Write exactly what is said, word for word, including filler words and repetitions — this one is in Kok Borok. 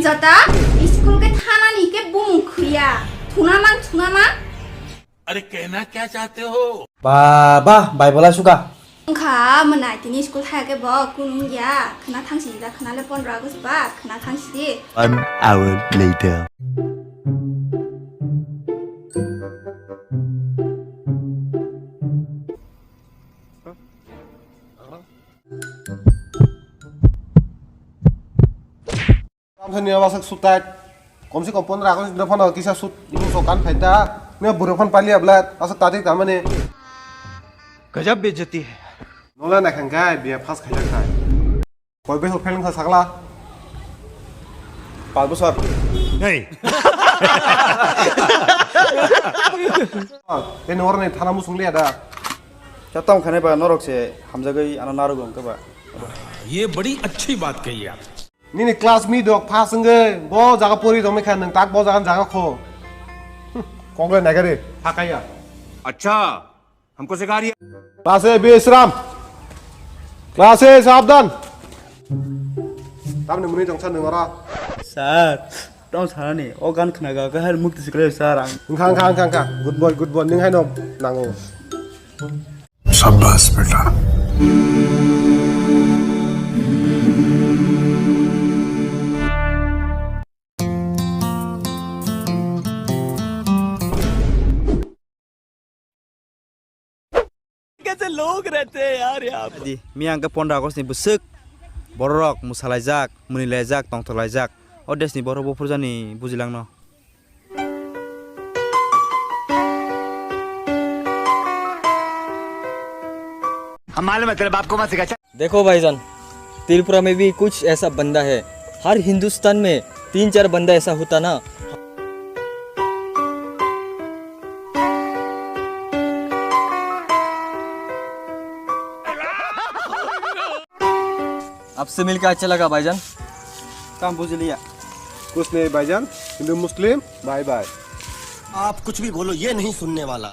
Jata, school ke thanani ke bumung khriya. Thuna man, thuna man. अरे कहना क्या चाहते हो? Baba, Bible suka. Wngkha, mwnai tini school thaya ke bo kunu wngya. Khna thangsi da, khna le pondro August ba, khna thangsi di. One hour later. Ramsani awasak sutai. Komsi kom pondro August ni phano kisa sut ibu sokan phaita. Ne buru phan pali abla asak tadi tamani. गजब बेइज्जती है। Nola na khangkai biya pass khailak khai. Koi bosor fail wngkha sakla? Pas bosor. नहीं। Tei norok ni thana musung liya da? Khe tong khanai ba norok se hamjagwi ano narwgo hwnkhe ba. ये बड़ी अच्छी बात कही आप। Nini class mi dok pass wngwi bo jaga pori tongmai kha nwng tak bo jaga jaga kho. Hm, kok le naikha de, hakaya. अच्छा, हमको सिखा रही है। Class A bisram. Class A sabdan. Tamni muni tongsa nwng ora. Sir, tong sanani o gan khnaga ka har mukti sikle sir ang. Wngkha, wngkha, wngkha, wngkha. Good boy, good boy. Nwng haino nango. शाबाश बेटा। कैसे लोग रहते हैं यार यहाँ पर। Di, miyang ke pondro August ni bwswk bororok mwsalaijak, mwnwilaijak, tongthorlaijak. O desh ni borok buphurjani bujilangno. हम मालूम है तेरे बाप को मत सिखा। देखो भाईजान, त्रिपुरा में भी कुछ ऐसा बंदा है। हर हिंदुस्तान में तीन चार बंदा ऐसा होता ना। आपसे मिलकर अच्छा लगा भाईजान। काम बुझ लिया। कुछ नहीं भाईजान, हिंदू मुस्लिम, बाय बाय। आप कुछ भी बोलो, ये नहीं सुनने वाला।